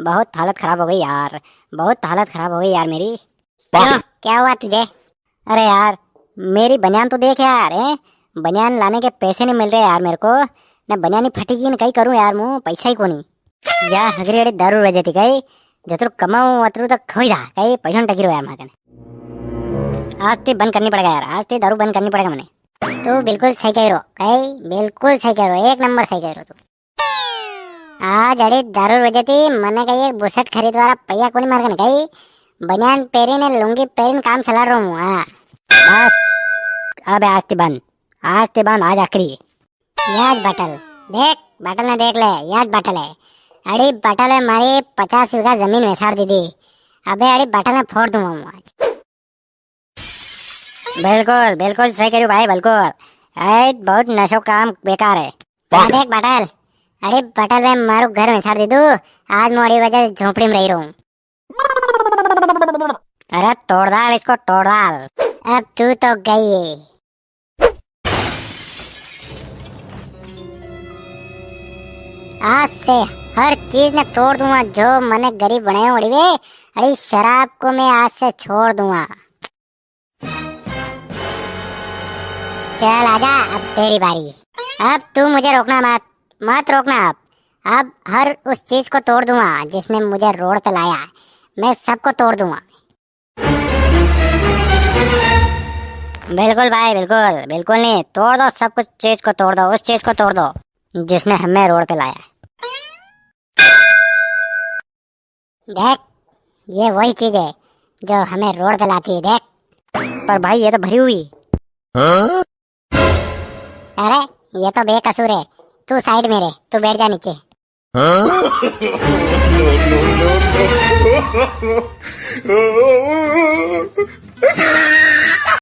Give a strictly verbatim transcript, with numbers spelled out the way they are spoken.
बहुत हालत खराब हो गई यार, बहुत हालत खराब हो गई यार मेरी। क्यों, क्या हुआ तुझे? अरे यार, मेरी बनियान तो देख यार, हैं? बनियान लाने के पैसे नहीं मिल रहे यार मेरे को, ने बनियान ही फटी गी, ने कई करूं यार, मूं पैसा ही कोनी। या हगरी अड़ी दारू रह जाती कई, जतरू कमाऊं अतरू तो खोई दा, कई पैसा न टकी रो यार मारे कने। आज ते बंद करनी पड़ेगा यार, आज ते दारू बंद करनी पड़ेगा मने। तू बिल्कुल सही कह रो, कई बिल्कुल सही कह रो, एक नंबर सही कह रो तू। आज अड़ी दारू वजह थी मने कई एक बुशर्ट खरीदवारा पैया कोनी मारे कने कई। बनियान पेरी ने लुंगी पेरी ने काम चला रो हूँ, हाँ। बस, अब आज ते बंद, आज ते बंद, आज आखिरी। याज बाटल, देख, बाटल ने देख ले, याज बाटल है। अड़ी बाटल है मारी पचास बीघा जमीन वेसाड़ दी थी। अबे अड़ी बाटल ने फोड़ दूंगा हूँ आज। बिल्कुल, बिल्कुल सही करियो भाई, बिल्कुल। ए, बहुत नशो काम बेकार है। या देख बाटल, अरे बाटल में मारू घर में छाड़ दे तू, आज मोड़ी वजह से झोपड़ी में रही रहूं। अरे तोड़ डाल इसको, तोड़ डाल। अब तू तो गई। आज से हर चीज ने तोड़ दूंगा जो मने गरीब बनायो अड़ी वे। अड़ी शराब को मैं आज से छोड़ दूंगा। चल आजा, अब तेरी बारी। अब तू मुझे रोकना मत, मत रोकना अब। अब हर उस चीज को तोड़ दूंगा जिसने मुझे रोड पे लाया है। मैं सबको तोड़ दूंगा। बिल्कुल भाई, बिल्कुल, बिल्कुल नहीं। तोड़ दो सब कुछ, चीज को तोड़ दो, उस चीज को तोड़ दो जिसने हमें रोड पे लाया है। देख, ये वही चीज है जो हमें रोड पे लाती है, देख। पर भाई, ये तो भरी हुई। हाँ? अरे, ये तो बेकसूर है। तू साइड में रे, तू बैठ जा नीचे। हाँ?